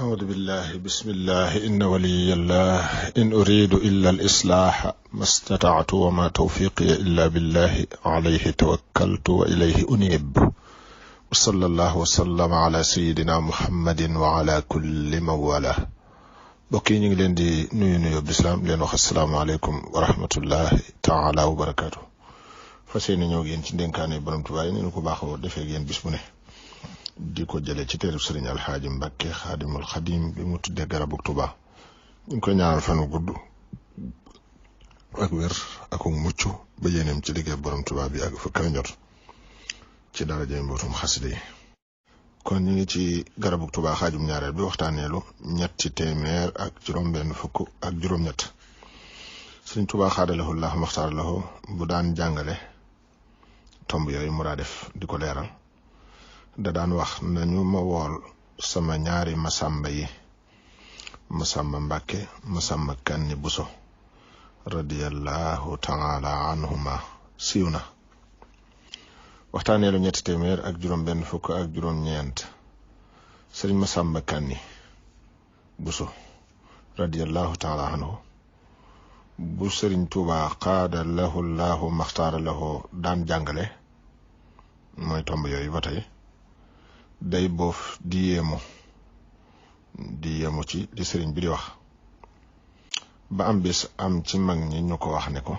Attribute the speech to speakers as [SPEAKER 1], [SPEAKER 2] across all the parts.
[SPEAKER 1] أعوذ بالله بسم الله إن ولي الله إن أريد إلا الإصلاح ما استطعت وما توفيقي إلا بالله عليه توكلت وإليه أنيب وصلى الله وسلم على سيدنا محمد وعلى كل من والاه bokki ñu ngi leen di nuyu bislam leen wax assalamu alaykum wa rahmatullahi ta'ala wa barakatuh fasiyene ñoo gën ci denkaane borom Tuubaa ñu ko baaxoo defee gën bis bu ne di ko jëlee ci téereb Sëriñ Alxaaji Mbàkke Xaadimul Xadim bi mu tuddee Garabug Tuubaa ñu koy ñaanal fanu gudd ak wér ak mucc ba yéeneem ci liggéey borom Tuubaa bi ak fa kawe njot ci darajay mbootum xasida yi kon ñu ngi ci Garabug Tuubaa xaajum ñaareel bi waxtaaneelu ñetti téeméer ak juróom-benn fukk ak juróom-ñett Sëriñ Tuubaa xaadalahu llaahu maxtaar lahu bu daan jàngale tomb yooyu mu daa def di ko leeral da daan wax nañu ma wool sama ñaari masamba yi masamba Mbàkke masamba Kanni Buso radiyallahu taala anhuma siiw na waxtaaneelu ñetti téeméer ak juróom-benn fukk ak juróom-ñeent sëriñ masamba Kanni Buso radiyallahu taala anhu bu sëriñ Tuubaa qaada lahu llahu maxtaara lahu daan jàngale mooy tomb yooyu ba tey day boof di yéemu ci li sëriñ bi di wax ba am bis am ci mag ñi ñu ko wax ne ko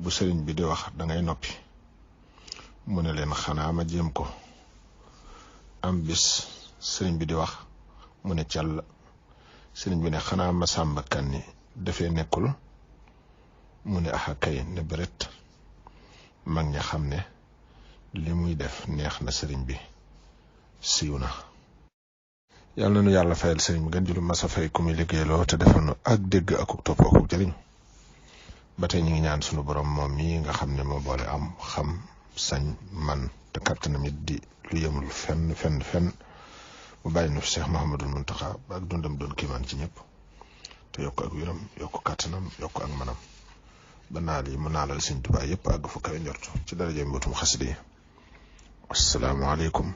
[SPEAKER 1] bu sëriñ bi di wax da ngay noppi mu ne leen xanaa ma jéem ko am bis sëriñ bi di wax mu ne càll sëriñ bi ne xanaa ma sàmba Kanni dafee nekkul mu ne axa kay ne bëret mag ña xam ne li muy def neex na sëriñ bi siiw na yàlla na nu yàlla fayal sëriñ bi gën julu masa fay ku muy liggéeyloo te defal nu ak dégg akuk topp akuk jëriñ ba tey ñu ngi ñaan sunu borom moom mii nga xam ne moo boole am xam sañ man te kàttanam it di lu yemul fenn mu bàyyi nu fi Cheikh Mouhamadul Muntaxa ba ak dundam doon kiimaan ci ñëpp te yokk ak wéram yokk kàttanam yokk ak manam ba naal yi mu naalal Sëriñ Tuubaa yëpp àgg fu kawe njort ci daraja mbootum xasida yi assalaamu aleykum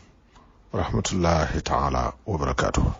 [SPEAKER 1] wa rahmatullahi taala wa barakaatuhu